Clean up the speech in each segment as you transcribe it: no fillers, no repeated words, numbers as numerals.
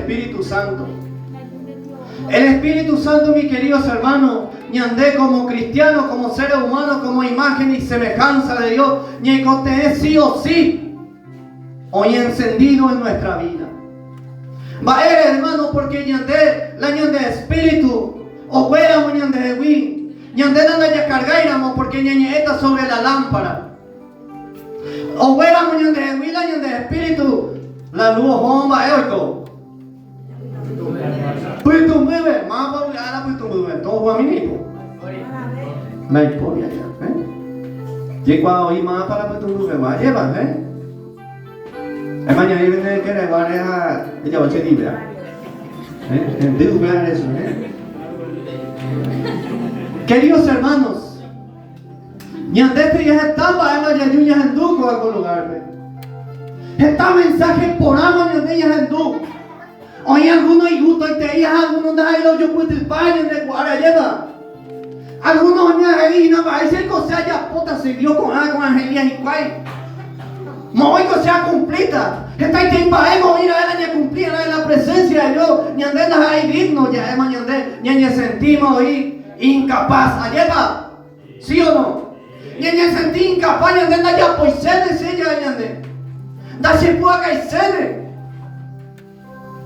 Espíritu Santo. El Espíritu Santo, mis queridos hermanos, ñande como cristianos, como seres humanos, como imagen y semejanza de Dios, ñaikotevẽ sí o sí, hoy encendido en nuestra vida. Mba'ére, hermano, porque ñande, la ñande espíritu, oguéramo ñandehegui, ñande nandajakargáiramo porque ñañe'ẽta sobre la lámpara. Oguéramo ñandehegui la ñande espíritu, la luz oho mba'e oiko. Pytũmbýpe, mávapa ovy'a la pytũmbýpe? Tohuami nipo. Ndaipóri aja, eh? Jaikuaa oĩ mávapa la pytũmbýpegua, ajépa, eh? Emaña'i pende kereguáre ha ejavo che ndive, eh? Hendy upéva resu, eh? Queridos hermanos, ñande heta mba'éma jaju ñahendu kóva ko lugar-pe. Heta mensaje porãma ñande ñahendu. Oĩ alguno igustoiterei ha alguno ndaha'éi la ojopytypa ñande ku'áre ajépa. Alguno oña he'i hína mba'éichaiko che ajapóta che Dios ko'ã ko'ã he'íva hikuái. Moõiko che akumplíta. Hetaitei mba'éko oĩ ra'e la ñakumpli ra'e la presencia de Dios ñande ndaha'éi digno ja'éma ñande ñañesentíma oĩ incapaz. Ajépa? Sí o no? Ñañesenti incapaz ñande ndajapoichéne che ja'e ñande. Ndachepu'akaichéne.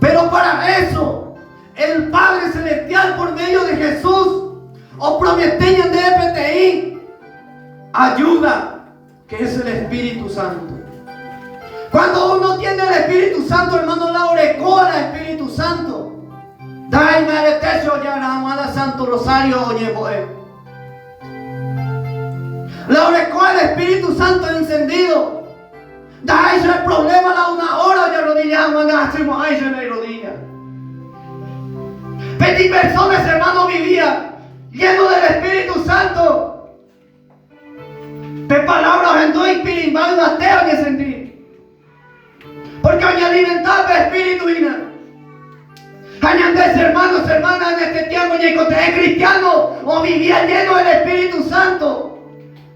Pero para eso, el Padre Celestial por medio de Jesús opromete ñandéve peteĩ ayuda, que es el Espíritu Santo. Cuando uno tiene el Espíritu Santo, hermano, la oreko al Espíritu Santo. Dai mbaretéche ojara hag̃ua la Santo Rosario oñembo'e. La oreko el Espíritu Santo encendido. Ndaha'éicha el problema la una hora ojarrodilla hag̃ua ndahasymo'ãicha la irodilla. Peteĩ persona ese hermano vivía lleno del Espíritu Santo. Pe palabra ohendu ipirimba yvate oñesenti. Porque oñealimenta pe Espíritu hína. Ha ñande, hermanos, hermanas, en este tiempo ñaikotevẽ cristiano ovivía lleno del Espíritu Santo.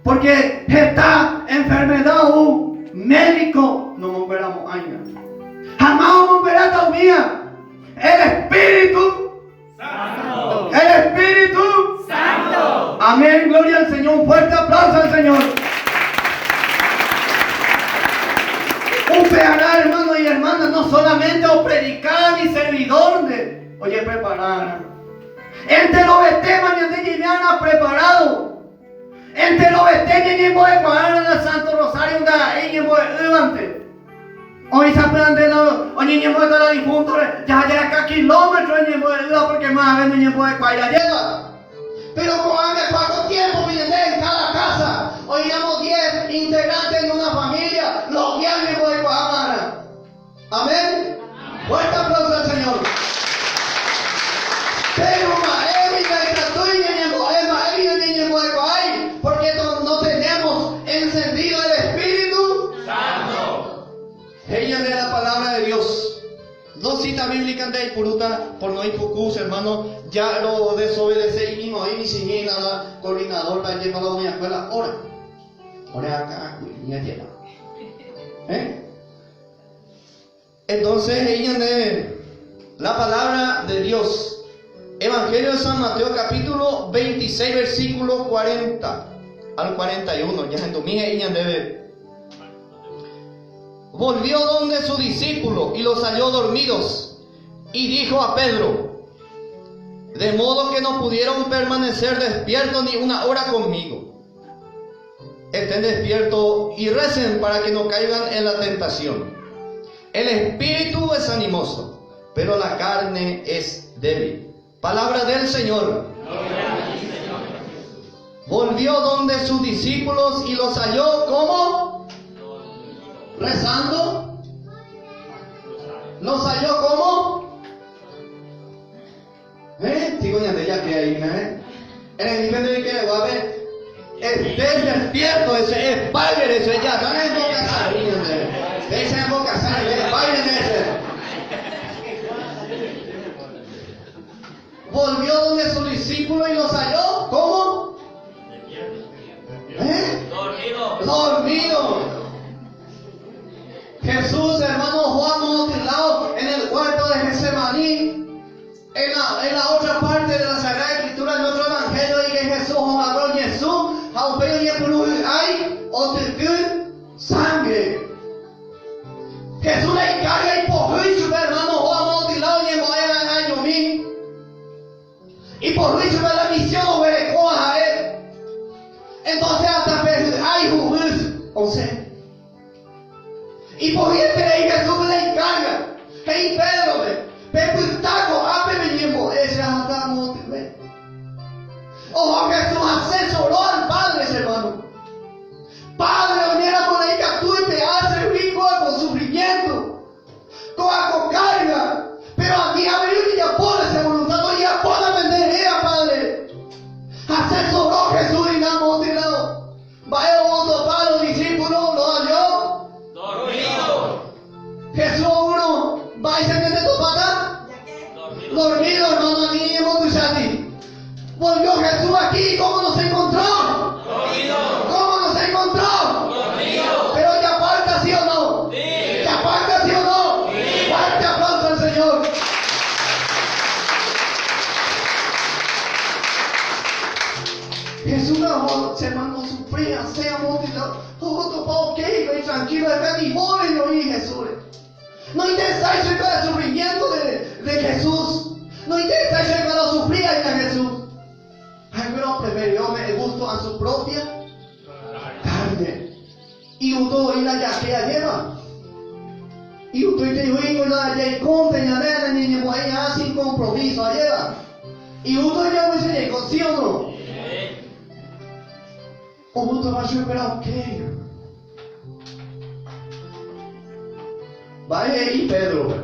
Porque heta enfermedad ou médico nomongueramo'ãiva. Ha máva omongueráta umía? El Espíritu Santo. El Espíritu Santo. Amén, gloria al Señor. Un fuerte aplauso al Señor. Upearã, hermano y hermana, no solamente opredicar ni servidor de, oye, preparar. Enterovetéma ñande ñaime'arã preparado. Enterovete ñañembo'ekuaárã la Santo Rosario ndaha'éi ñembo'e'ỹvante. Oĩ sapy'ánte oñeñembo'éta la difúntore, jaha kilómetro oñembo'e'ỹva porque mavave noñembo'ekuaái ajépa. Pero ko'ág̃a cuánto tiempo ñande en cada casa oĩramo diez integrantes en una familia, los diez oñembo'ekuaáva'erã. Amén. Fuerte aplauso al Señor. Pero mba'égui ndaikatúi ñañembo'e, mba'égui nañañembo'ekuaái, porque no tenemos encendido el Espíritu Santo. He'i ñande la palabra de Dios. Dos citas bíblicas nde aipurúta por no ipuku, hermano, ya ro desobedece imi oĩ michĩmi la coordinador pa ajépa la umi escuela hora. Ore akã'akũ'i ajépa. Eh? Entonces he'i ñandéve la palabra de Dios. Evangelio de San Mateo capítulo 26 versículo 40 al 41. Ñahendumi he'i ñandéve. Volvió donde su discípulo y los halló dormidos y dijo a Pedro, de modo que no pudieron permanecer despiertos ni una hora conmigo. Estén despiertos y recen para que no caigan en la tentación. El espíritu es animoso, pero la carne es débil. Palabra del Señor. Volvió donde sus discípulos y los halló ¿cómo? Rezando. Los halló ¿cómo? Eh, chico, ñande ya que ahí, ¿eh? En el nivel de que guape, estés despierto, ese es padre, ese ya, no es boca sal, ese es boca sal, es padre ese. Volvió donde su discípulo y los halló, ¿cómo? ¿Eh? Dormido. Dormido. Jesús, hermano Juan, lado en el huerto de Getsemaní. En la, en la otra parte de la Sagrada Escritura, en otro Evangelio, he'i Jesús ohague oñesũ ha upéi oñepyrũ hy'ái otyky sangre. Jesús la icarga ipohýi chupe hermano oho amo otyla oñembo'e va'erã añomi. Ipohýi chupe la misión oguerekóva ha'e. Entonces hasta pe hy'ái huguy osẽ. Ipohýieterei Jesúspe la icarga. He'i Pédrope, Pepyta ko'ápe peñembo'e che ahata amo otyve. Oho Jesús hasẽ soro al Padre che hermano. Padre oñéramo la ikatu oipe'a chegui kóa ko sufrimiento, kóa ko carga, pero ani avei ojejapóna che voluntad, tojejapóna pende réra, Padre. Hasẽ soro Jesús rina monte lado. Mba'e omondopa los discípulos, los halló? Dormido. Jesús oúrõ, mba'éicha ñande topáta? Dormido, hermano, ani ñañembotuicháti. Volvió Jesús aquí y ¿cómo nos encontró? Dormido. ¿Cómo nos encontró? Dormido. Pero ya falta, ¿sí o no? Sí. ¿Ya falta, sí o no? Sí. Fuerte aplauso al Señor. Jesús oho, che hermano, osufri, asẽ amotilao, oho topa oke hikuái tranquilo, heta ni vóre noĩri Jesúsre. Nointeresái chupe la sufrimiento de, de Jesús. Nointeresái chupe la osufría hína Jesús. Ha'ekuéra opreferió ome'ẽ gusto a su propia carne. Igusto voi la jake ajéva. Igustoite voi la jaikónte ñande nañañembo'éi ñaã sin compromiso ajéva. Igusto jaguise jaiko, ¿sí o no? Ogustava chupekuéra oke. Mba'e he'i Pédrope?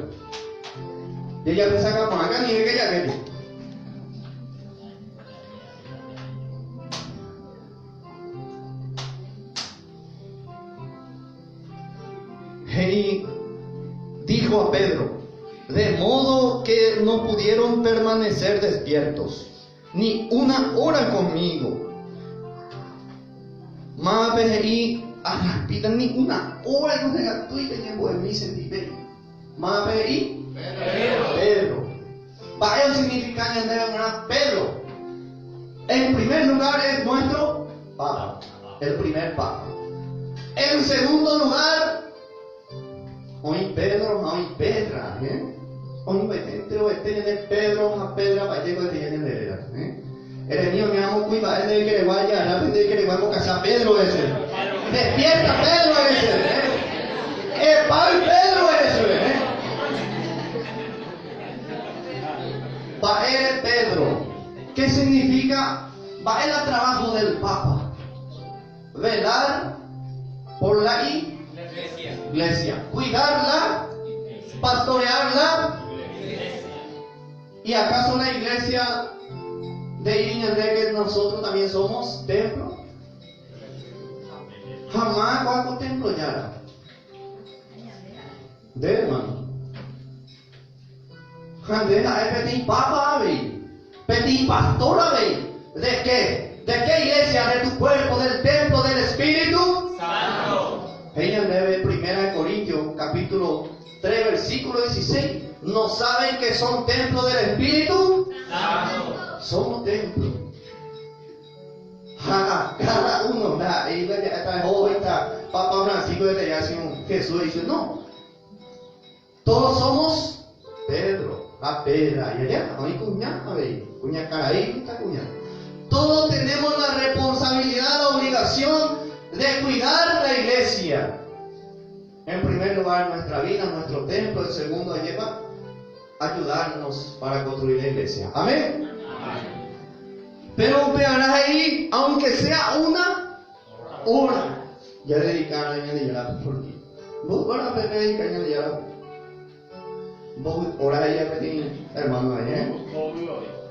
Jajapysaka porãke anivéke jaképe. He'i, dijo a Pedro, de modo que no pudieron permanecer despiertos ni una hora conmigo. Mávape he'i, Arraspíta ni una hora ikotevẽkatúi peñembo'emi chendive. Mávape he'i? Pedro. Pedro. Mba'e osignifica ñandéve g̃uarã Pedro? En primer lugar es nuestro Papa, el primer Papa. En segundo lugar, oĩ Pedro ha oĩ Pedra, eh? Oĩ enterovete ñande Pedro ha Pedra Pacheco peteĩ ñande réra, eh? Eremi oñe'ãmo kuimba'e nde ykeregua ajarápe nde ykeregua embokacha Pedro ese. Despierta Pedro ese, eh? Epáy Pedro ese, eh? Mba'ére Pedro? Qué significa mba'e la trabajo del Papa? Velar por la iglesia, cuidarla, pastorearla. ¿Y acaso la iglesia de Iriñandé que nosotros también somos templo? Jamás cuatro templo ya. De hermano. Ha nde ha'e peteĩ pápa avei, peteĩ pastor avei. De qué? De qué iglesia? De tu cuerpo, del templo del Espíritu Santo. He'i ñandéve Primera de Corintios capítulo 3 versículo 16, ¿No saben que son templo del Espíritu? Santo. Somos templo. Ha cada uno, ndaha'éi la ja'éta hóita Papa Francisco peteĩ así Jesús he'i chupe, no. Todos somos Pedro ha Pedra, y allá oĩ kuña avei, kuñakarai mitãkuña. Todos tenemos la responsabilidad, la obligación de cuidar la iglesia. En primer lugar nuestra vida, nuestro templo, en segundo lleva ayudarnos para construir la iglesia. Amén. Pero upearã he'i, aunque sea una hora, jadedikarã Ñandejárape por día. Mboy hora pe pededika Ñandejárape? Mboy hora he'íva peteĩ hermano ahí, eh?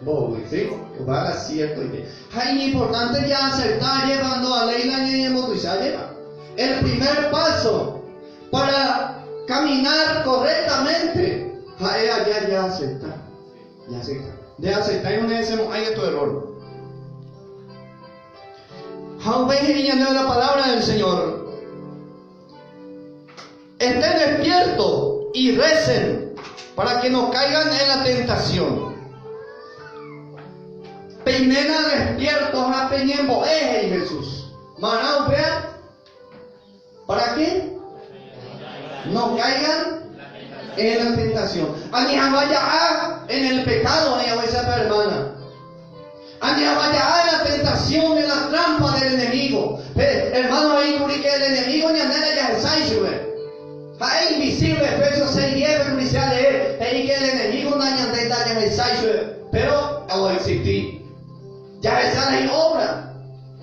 Mbovy, sí? Upéva ciertoite. Ha iñimportante jaacepta ajépa ndovaléi la ñañembotuicha ajépa. El primer paso para caminar correctamente ha'e aja jaacepta. Jaacepta. Ndeaceptái one'ẽsemo'ãi de tu error. Ha upéi he'i ñandéve la palabra del Señor, Estén despiertos y recen para que no caigan en la tentación. Peiména despierto ha peñembo'e, he'i Jesús. Marã upéva? Para qué? No caigan en la tentación. Ani hag̃ua ja'a en el pecado, he'i haguéicha pe hermana. Ani hag̃ua ja'a en la tentación, en la trampa del enemigo. Pe hermano he'i kuri que el enemigo ñandéra jahechái chupe. Ha'e invisible, Efesios 6:10 pe kuri che alee, he'i que el enemigo nañandéi ndajahechái chupe, pero oexisti. Jahecha la hi'óbra.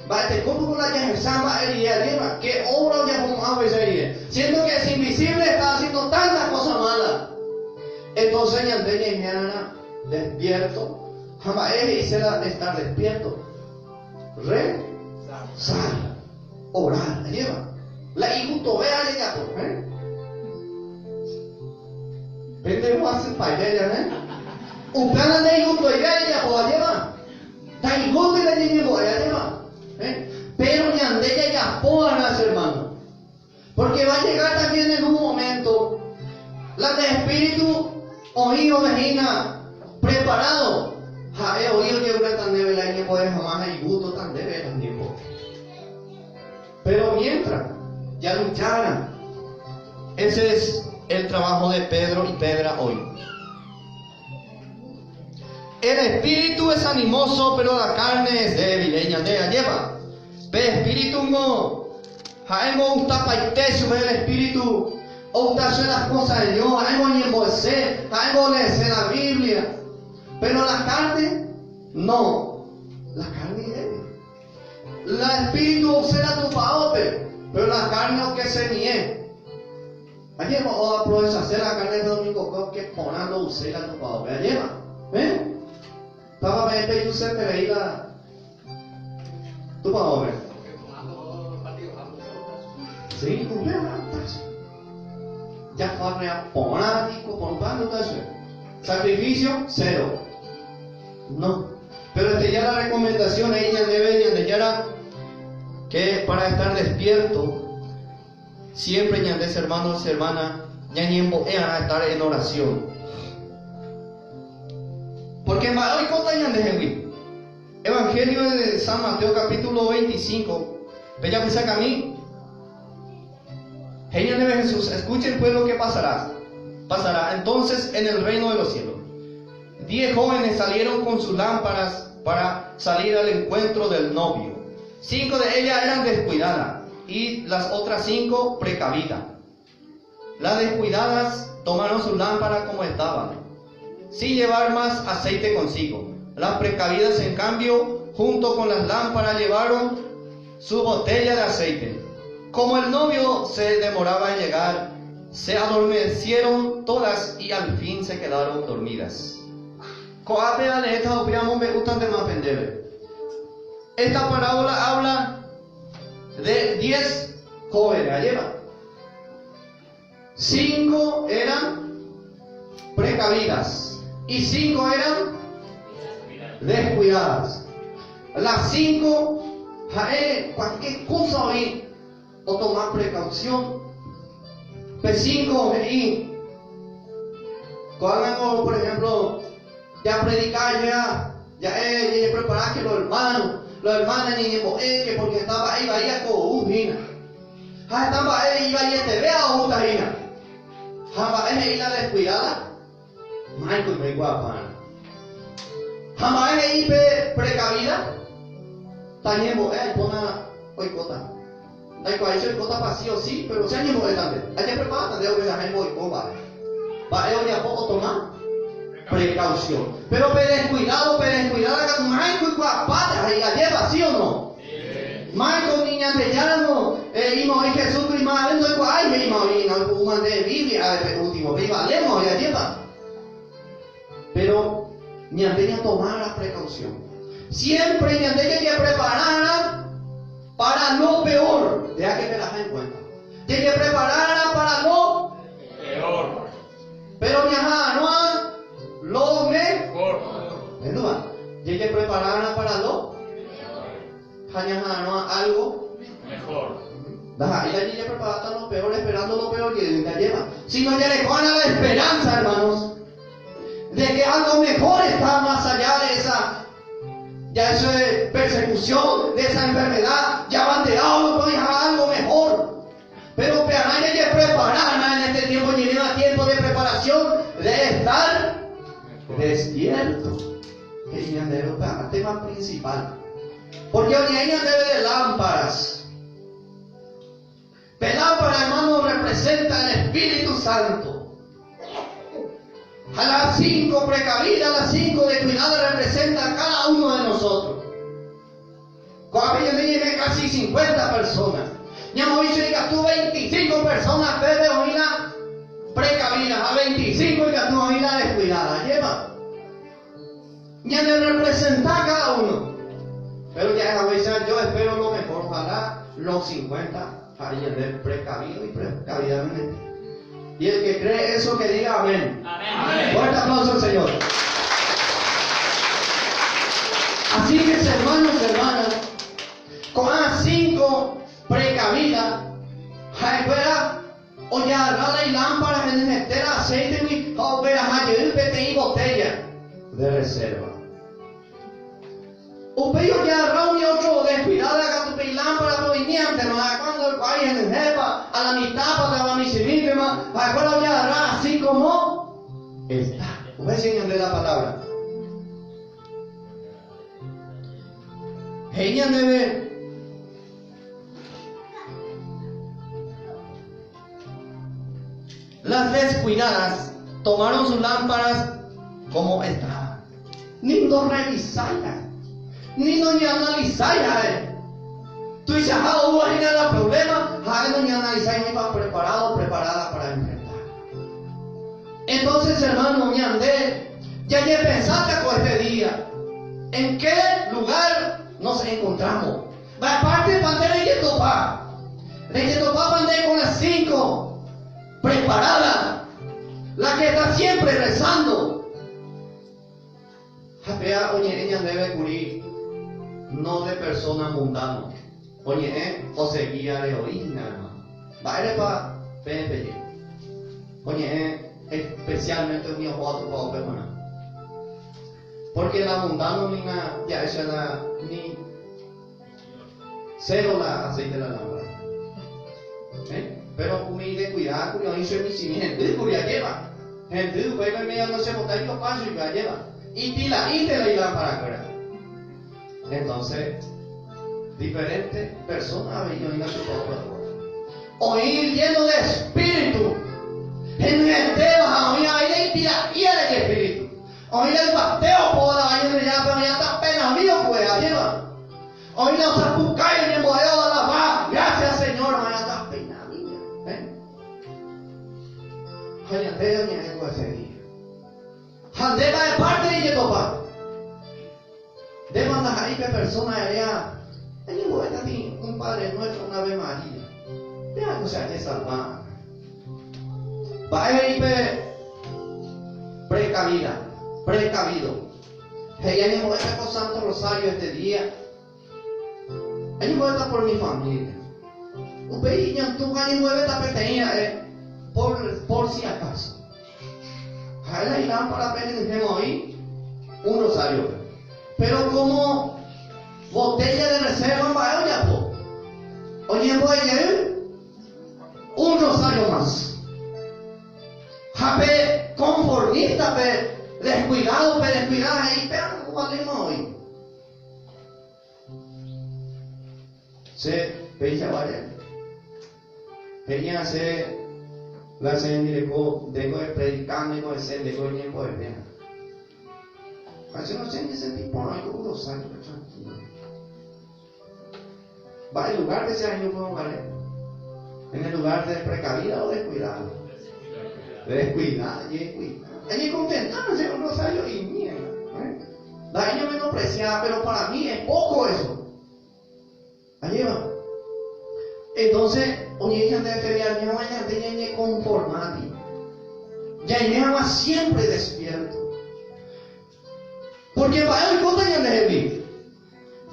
Mba'etekópa ko la jahecha mba'e rire ajépa? Ke obra ojapomo'ã upéicha rire? Siendo que es invisible está haciendo tanta cosa mala. Entonces ñande ñaime'arã despierto ha mba'e he'ise la estar despierto? Re, sal, orar, ajépa? La igustove ha jajapo, eh? Pende guasypaite jave. Upéva nde igustoive jajapo ajépa? Taigúnte la ñañembo'e ajépa? Eh? Pero ñande jajapo va'erã che hermano. Porque va a llegar también en un momento la nde espíritu oĩrõve hína preparado ha'e oĩ ojeruréta ndéve la eñembo'e hag̃ua ha igústota ndéve la ñembo'e. Pero mientras, ya lucharan. Ese es el trabajo de Pedro y Pedra hoy. El espíritu es animoso, pero la carne es débil. Eh, ñande ajépa. Pe espíritu ngo ha'e ngo ogustapaite chupe el espíritu ogusta chupe las cosas de Dios, ha'e ngo oñembo'ese, ha'e ngo oleese la Biblia. Pero la carne, no. La carne es débil. La espíritu osẽta tupaópe, pero la carne okesemiẽ. Ajépa oaprovechase la carne pe domingokue oke porã ndouséi la tupaópe. Ajépa? Eh? Táva peẽ pejuseterei la tupaópe. Sí, upéva tache. Jafarrea porã piko por upéva tache. Sacrificio, cero. No. Pero este ya la recomendación he'i ñandéve Ñandejára que para estar despierto siempre ñande hermanos hermana ñañembo'e'arã estar en oración. Porque mba'e oikóta ñandehegui. Evangelio de San Mateo capítulo 25, pejapysakami. He'i ñandéve Jesús, escuchen pues lo que pasará. Pasará entonces en el reino de los cielos. Diez jóvenes salieron con sus lámparas para salir al encuentro del novio. Cinco de ellas eran descuidadas y las otras cinco precavidas. Las descuidadas tomaron sus lámparas como estaban, sin llevar más aceite consigo. Las precavidas, en cambio, junto con las lámparas llevaron su botella de aceite. Como el novio se demoraba en llegar, se adormecieron todas y al fin se quedaron dormidas. Ko'ápe aleéta upe amombe'útantema pendéve. Esta parábola habla de diez jóvenes, ajépa? Cinco eran precavidas y cinco eran descuidadas. Las cinco ha'e cualquier cosa oĩ otoma precaución. Pe cinco he'i, ko'ág̃a por ejemplo, japredika aja ja'e jajepreparáke los hermanos, los hermanas ñañembo'éke porque heta mba'e ivaíva ko ou hína. Ha heta mba'e ivaietevéva oúta hína. Ha mba'e he'i la descuidada? Maico ndoikuaapárõ. Ha mba'e he'i pe precavida? Tañembo'e aipóna oikóta. Ndaikuaái che oikótapa sí o sí, pero che añembo'étante. Ajepreparáta nde ovechaháimbo oiko mba'e. Mba'e ojapo otoma precaución. Pero pe descuidado, pe descuidada katu maico oikuaapáta he'i ajépa, sí o no? Maico ni Ñandejáramo he'íma oĩ Jesús prima ave ndoikuaái he'íma oĩ oipu'úma nde Biblia ave pe último pe ivaléma oĩ ajépa. Pero ñande ñatoma la precaución. Siempre ñande jajepreparárã para lo peor. Deja que me la en cuenta. Jajepreparárã para lo Peor. Pero ñaha'arõa lo mejor. Endúva. Jajepreparárã para lo ha ñaha'arõa algo Mejor. Ndaha'éi la jajepreparáta lo peor esperando lo peor jeýnte ajépa. Sino jarekó'arã la esperanza, hermanos, de que algo mejor está más allá de esa. Ya eso es persecución de esa enfermedad, ya bandeado no puede algo mejor. Pero pearã jajepreparána en este tiempo, lleva tiempo de preparación de estar despierto. He'i ñandéve upearã tema principal. Porque oñe'ẽ ñandéve de lámparas. Pe lámpara, hermano, representa el Espíritu Santo. A las cinco precavidas, a las cinco descuidadas representa a cada uno de nosotros. Ko'ápe ñande ñe'ẽ casi 50 personas. Ñamoĩche ikatu 25 personas pépe oĩ la precavida ha 25 ikatu oĩ la descuidada. Ajépa? Ñane representa cada uno. Pero ja'e haguéicha yo espero lo mejor, ojalá los 50 ha'e ñande precavido y precavida memete. Y el que cree eso que diga amén. Amén. Fuerte aplauso al Señor. Así que hermanos, hermanas, ko'ã cinco precavida ha'ekuéra ojagarra la ilámpara henyhẽtéra acéitegui ha ogueraha jey peteĩ botella de reserva. Upéi ojagarra umi ótro descuidada katu pe ilámpara poimiántema, ha'ekuéra ndoikuaái henyhẽpa, a la mitápa térã michĩmíntema, ha'ekuéra ojagarra así como está. Upéicha ñande la palabra. He'i ñandéve Las descuidadas tomaron sus lámparas como estaban. Ni ndorrevisáiva, ni noñeanalisáiva ha'e. Tuichaha oúva hína la problema, ha'e noñeanalisái oĩva preparado, preparada para enfrentar. Entonces, hermano, ñande jajepensáta ko este día, ¿en qué lugar nos encontramos? Mba'epártepa nde rejetopa? Rejetopápa nde con las cinco preparada, la que está siempre rezando. Ha péa oñe'ẽ ñandéve kuri no de persona mundano, oñe'ẽ osegíare oĩhína hermano. Mba'érepa peẽ peje? Oñe'ẽ especialmente umi ohóva tupaópe g̃uarã. Porque la mundano ni na ja'echa la ni cero la aceite la lámpara. Eh? Pero umi descuidada kuri oĩ che michĩmi hendy kuri ajépa. Hendy upépe media noche botá ipopa chupe ajépa. Ipila'ínte la ilámpara kuéra. Entonces, diferente persona avei oĩ la tupao Oĩ lleno de espíritu. Henyhẽtéva ha oĩ avei la ipila'íva la ijespíritu. Oĩ la yvate opóva la vai Ñandejárape oĩ hasta penami oku'e, ajépa? Oĩ la osapukái oñembo'e oalaba, Gracias Señor, oĩ hasta penami, eh? Ha ñande oñe'ẽ ko ese día. Ha nde mba'e parte rejetopa? Ndépa ndaha'éi pe persona eréa añembo'éta ti un Padre Nuestro, un Ave María. Péva ko che ajesalva. Mba'e he'i pe precavida, precavido? He'i añembo'éta ko Santo Rosario este día. Añembo'éta por mi familia. Upéi iñantuka añembo'éta peteĩ ra'e por, por si acaso. Ha'e la ilámparape henyhẽma oĩ un rosáriope. Péro kómo votélla de rresérva mba'e ojapo? Oñembo'e jey un rosário mas. Ha pe konformísta, pe deskuidádo, pe deskuidáda he'i, Péva ovaléma oĩ. Che péicha vale. He'i che la che rembireko, ndéko epredika, ndéko esẽ, ndéko eñembo'evéna. Ha che no che ñesenti porã oiko ku rosario-pe tranquilo. Mba'e lugar-pe che año puedo vale? En el lugar de precavida o descuidado? Descuidado, descuidado. Añecontentárõ che un rosario y mierda. ¿Eh? Nda'éi ñamenopreciá, pero para mí es poco eso. Ajépa? Entonces, oñe'ẽ ñande este día ñañe ñande ñañeconformáti. Ñaime hag̃ua siempre despierto. Porque mba'e oikóta ñandehegui?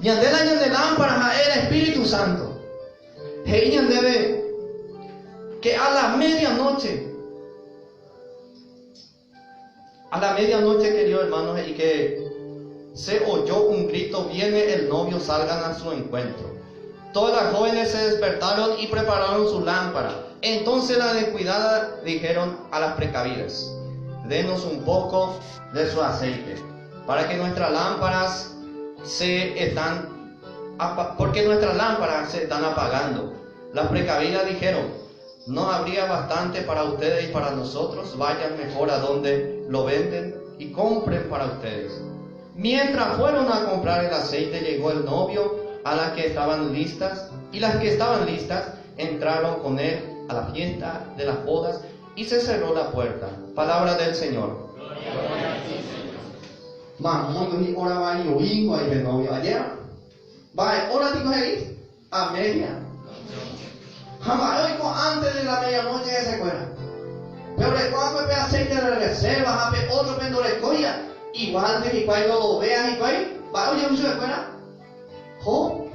Ñande la ñande lámpara ha'e el Espíritu Santo. He'i ñandéve que a la medianoche A la medianoche, querido hermano, he'i que. Se oyó un grito, viene el novio, salgan a su encuentro. Todas las jóvenes se despertaron y prepararon su lámpara. Entonces las descuidadas dijeron a las precavidas, denos un poco de su aceite, para que nuestras lámparas se están porque nuestras lámparas se están apagando. Las precavidas dijeron, no habría bastante para ustedes y para nosotros, vayan mejor a donde lo venden y compren para ustedes. Mientras fueron a comprar el aceite, llegó el novio a las que estaban listas, y las que estaban listas entraron con él a la fiesta de las bodas y se cerró la puerta. Palabra del Señor. Mamón, ni hora va y oingo ahí de novio ayer. Va, hora digo ahí, a media. Jamás oigo antes de la medianoche que se cuera. Pero recuerdo que aceite de reserva, jape otro pendorecoya. Igual de mi cual no lo veas y cual. Va, oye, mucho de cuera. Jo.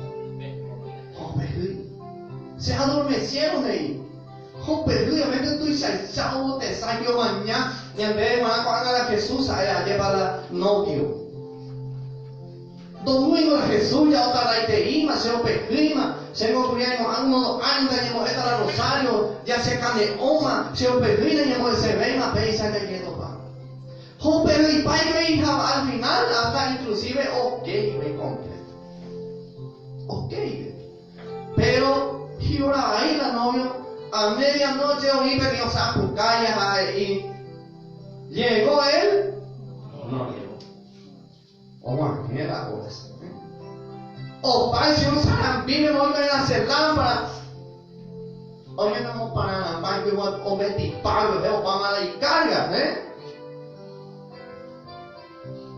Jo, Se adormecieron ahí. Jo, perdidamente tú y chao, te sayo mañana. Y en vez de a la Jesús, allá lleva la novio. Domingo Jesús ya otra la iteíma, se opegrima, se ocurría unos años de esta la rosario, ya se caneoma, se opegrina y hemos se vema, peisa que quieto pa. Jo, pero y pa y hija al final hasta inclusive ok, me completo. Ok. Pero y ahora ahí la novio a medianoche oí que zapucaya y llegó él. No llegó. O la cosa. O pai, si un sarampi me voy a hacer lámpara. O me no para la pai, o me tipago, o pa mala y carga, ¿eh?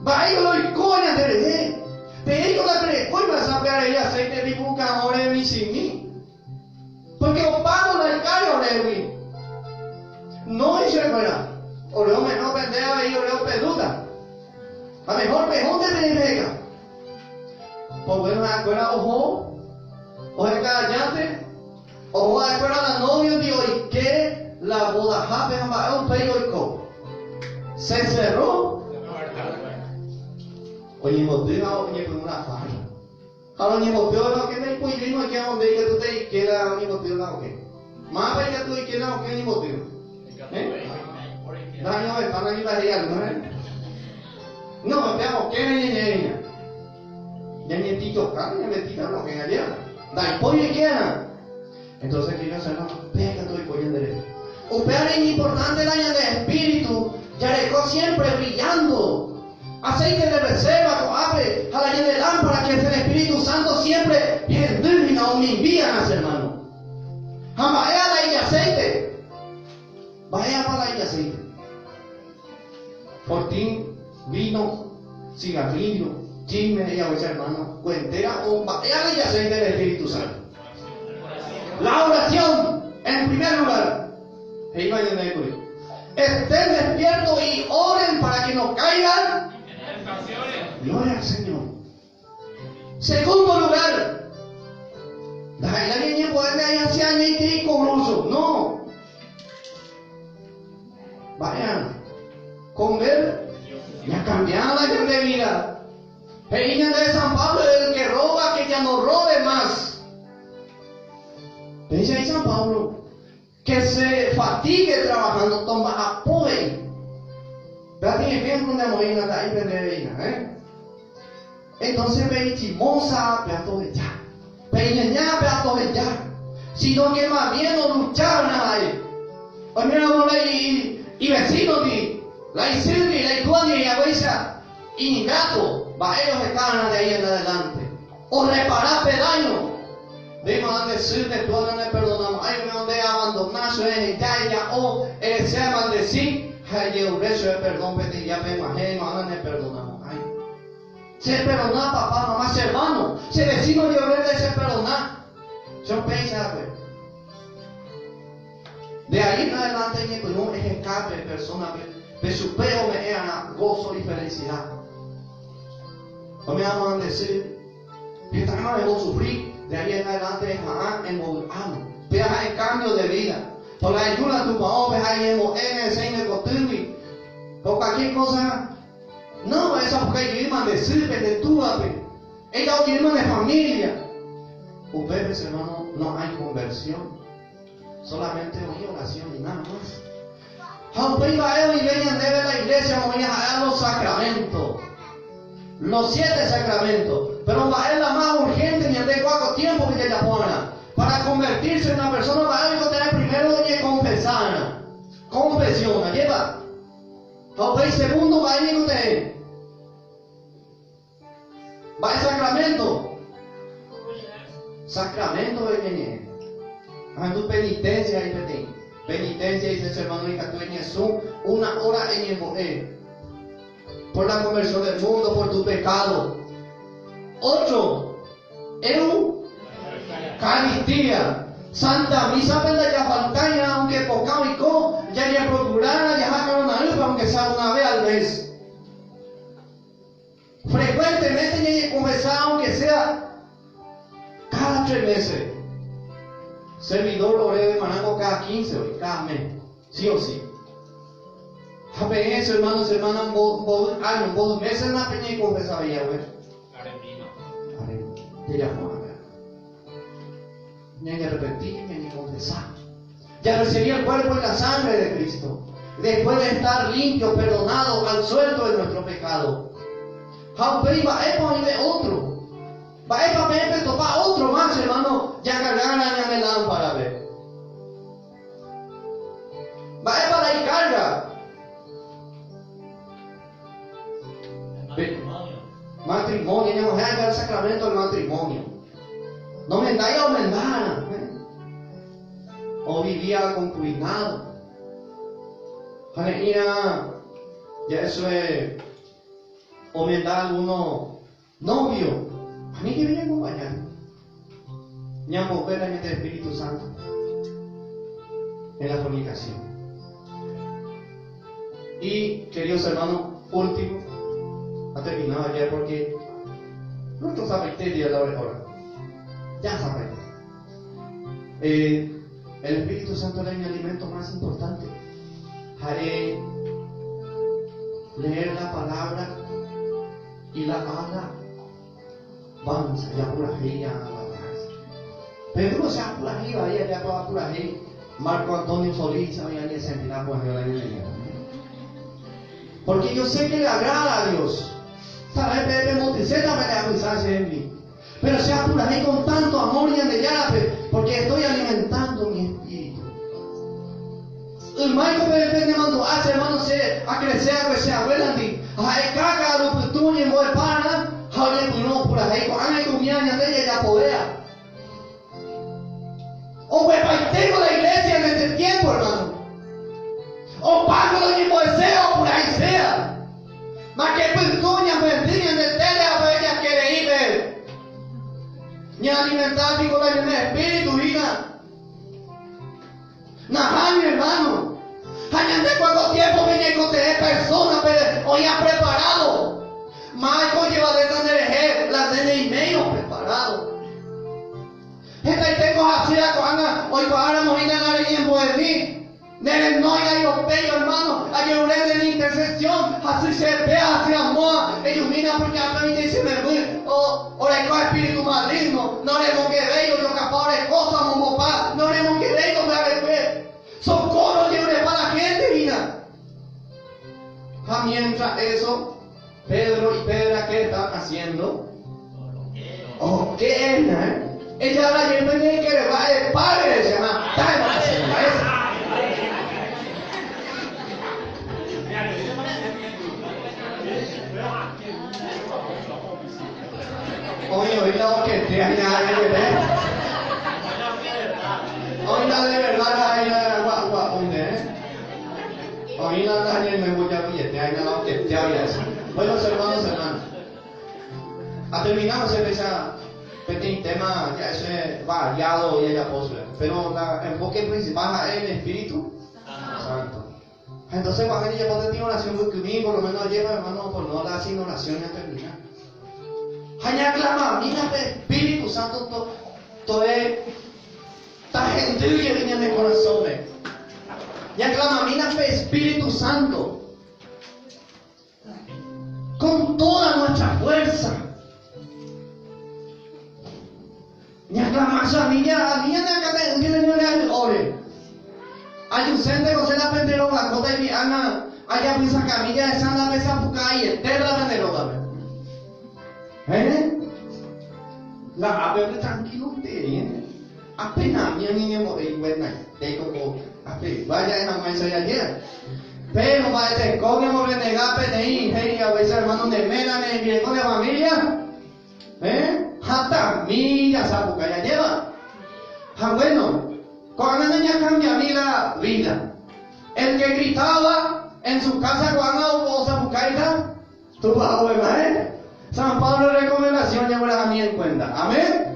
Va y coña de re. Te digo la pre, coña esa peare aceite de buca ahora mi sin mí. Porque o pago la carga ore No hice fuera. Oreo me no pendeja y oreo peduda. A mejor mejor de venga. Pues bueno, acuerda ojo, ojo de callante, ojo acuerda la novio de hoy que la boda jape un peyo Se cerró. Oye, motiva, oye, con una farra. Ahora ni motiva, no, que me puede no que donde que tú te queda ni motiva, no, que. Más vaya tú y queda no, que ni motiva. ¿Eh? No, no, están ahí para allá, ¿no? No, veamos, ¿qué ni ni Ya ni tito, ya me tita no que allá. Da pollo quiera. Entonces que yo hacer no, pega todo y pollo derecho. Upear es importante la de espíritu, ya siempre brillando. Aceite de reserva, abre a la de lámpara que es el Espíritu Santo siempre o me envían a hermano. Jamás la y aceite. Vaya para la y aceite. Fortín, vino, cigarrillo, chisme, ella hermano, cuentera o vaya la y aceite del Espíritu Santo. La oración, en primer lugar. Estén despiertos y oren para que no caigan. Gloria al Señor. Segundo lugar, la niña puede No. Vayan. Comer ya cambiada la de vida. El niño de San Pablo, el que roba, que ya no robe más. Dice ahí San Pablo, que se fatigue trabajando, toma apoyo. Vean ejemplo de moina ahí ¿eh? Entonces ve chimosa, peato de ya. Ve ña, peato de ya. Sino que más bien no lucharon ahí. Hoy mira, y, y vecino di, la Isilvi, la Icuani y la ingrato, va ellos están de ahí en adelante. O reparar daño. Digo, a decirle, tú no le perdonamos. Ay, me donde abandonar, ya, ya, o, el sea maldecir, ay, yo de perdón, pero ya me imagino, no le perdonamos. Ay. Se perdona papá, mamá, se hermano, se vecino yo de se perdonar. Yo pienso, pues. De ahí en adelante, no es escape de persona, de su peo me era gozo y felicidad. No me vamos a decir, esta no debo sufrir, de ahí en adelante jamás en amo. Veas el cambio de vida. Por la ayuda tu papá, ahí en en el por cualquier cosa. No, esa Esapukái jeýma nde sýpe, nde túvape. Eja'o jeýma ne familia. Upépe, che hermano, no hay conversión. Solamente oĩ oración y nada más. Ha upéi mba'e oĩve ñandéve la iglesia omoĩ ha'e los sacramentos. Los siete sacramentos. Pero mba'e la más urgente ñande kua ko tiempo-pe jajapo va'erã. Para convertirse en una persona mba'e oikotevẽ primero oñekonfesa va'erã. Confesión, ajépa? Ha upéi segundo mba'e ñeikotevẽ. Mba'e sacramento? Sacramento pe ñañe'ẽ. Ahendu penitencia he'i peteĩ. Penitencia dice che hermano ikatu eñesũ una hora eñembo'e por la conversión del mundo, por tu pecado. Otro, Eucaristía. Santa Misa-pe ndajafaltáirã aunque pokã oiko, jajeprokurárã jaha karona'ỹpe aunque sea una vez al mes. Frecuentemente ñañekonfesa aunque sea cada tres meses. Servidor oréve marãngo cada quince oĩ, cada mes, sí o sí. Ha peẽ, che hermano, che hermana, mboy año, mboy meses napeñekonfesavéi hague. Aremíma. Aremíma. Jajapo ágã. Ñañarrepenti, ñañekonfesa. Jarrecibi el cuerpo y la sangre de Cristo, después de estar limpio, perdonado, absuelto de nuestro pecado. Ha upéi mba'épa oĩve ótro? Mba'épa peẽ petopa ótro más, hermano, jakargára ñane lámparape? Mba'épa la ikárga? Matrimonio, ñamohẽ aja el sacramento del matrimonio. No mendái omendára. O vivía concubinado. Ha ne'ĩra ya eso es omenda alguno novio. Ani que viene acompañar. Ñambope la ñande Espíritu Santo en la fornicación. Y, queridos hermanos, último, ha terminado ya porque nuestro sabe la hora. Ya sabe. El Espíritu Santo es mi alimento más importante. Haré leer la palabra y la alabanza. Ya pura ya alabanza. Pero no sea pura ahí ya toda pura Marco Antonio Solís, sabía ni sentirá pues la Porque yo sé que le agrada a Dios. Sabe, Pepe Monticeta me le en mí. Pero sea pura con tanto amor y andellarape, porque estoy alimentando mi espíritu. El Michael Pepe me mandó a hermano, se a crecer, a crecer, abuela, a caca, a lo putuñe, moe para, a le no pura ahí, con ana y con de ya podea. O me tengo la iglesia en este tiempo, hermano. O pago lo mismo deseo, por ahí sea. Más que putuña, bendiga de tele, a ella quiere ir. Ni alimentar ni con la espíritu, hija. Najá, mi hermano. Añade cuánto tiempo me encontré personas, pero hoy ha preparado. Marco lleva de la de y medio preparado. Esta y tengo así a coana, hoy para morir en la tiempo de mí. Nere no hay pello, hermano, hay un de intercesión, así se ve, así amor, ilumina porque a mí dice me voy, o o le espíritu maligno, no le que bello, yo capaz de cosas, momo pa, no le que bello, me arrepe. Socorro lleve para la gente, mira. Ah, mientras eso, Pedro y Pedra, ¿qué están haciendo? Oh, ¿qué es, eh? Ella habla y el que le va el padre se llama Hoy, hoy la que te hay Hoy la de verdad hay la guagua donde Hoy la la me voy a billete hay la que te había eso. Bueno, hermanos, hermanas. Ha terminado ese pequeño tema, ya eso es variado y ella posee. Pero el enfoque principal es el Espíritu Santo. Entonces, cuando ella puede tener oración conmigo, por lo menos lleva, hermano, por no la sin oración ya terminar. Haña clama, mira, Espíritu Santo, todo es esta gente que viene de corazón. Ya clama, mira, Espíritu Santo. Con toda fuerza. Ñaklama che ani ani ñaneakãte'ỹke ne ñoreahy'óre. Ajusénte ko che la pende rogakóta ipi'ág̃a ajapysakami jahecha ndapesapuka'aiete la pende rógape. Héẽ? La ápepe tranquilonterei. Apenami oñeñembo'e iguenaitéko ko apegua ja'e hag̃uáicha jajéa. Péro mba'eteko nemorrenega peteĩ he'i haguéicha hermano ne ména, ne rembireko, ne familia. Héẽ? Hatãmi jasapukái jajéva. Ha bueno, ko'ág̃a nañakambiami la vida. El que gritaba en su casa ko'ág̃a osapukáita Tupao mba'e? San Pablo recomendación jaguerahami en cuenta. Amén.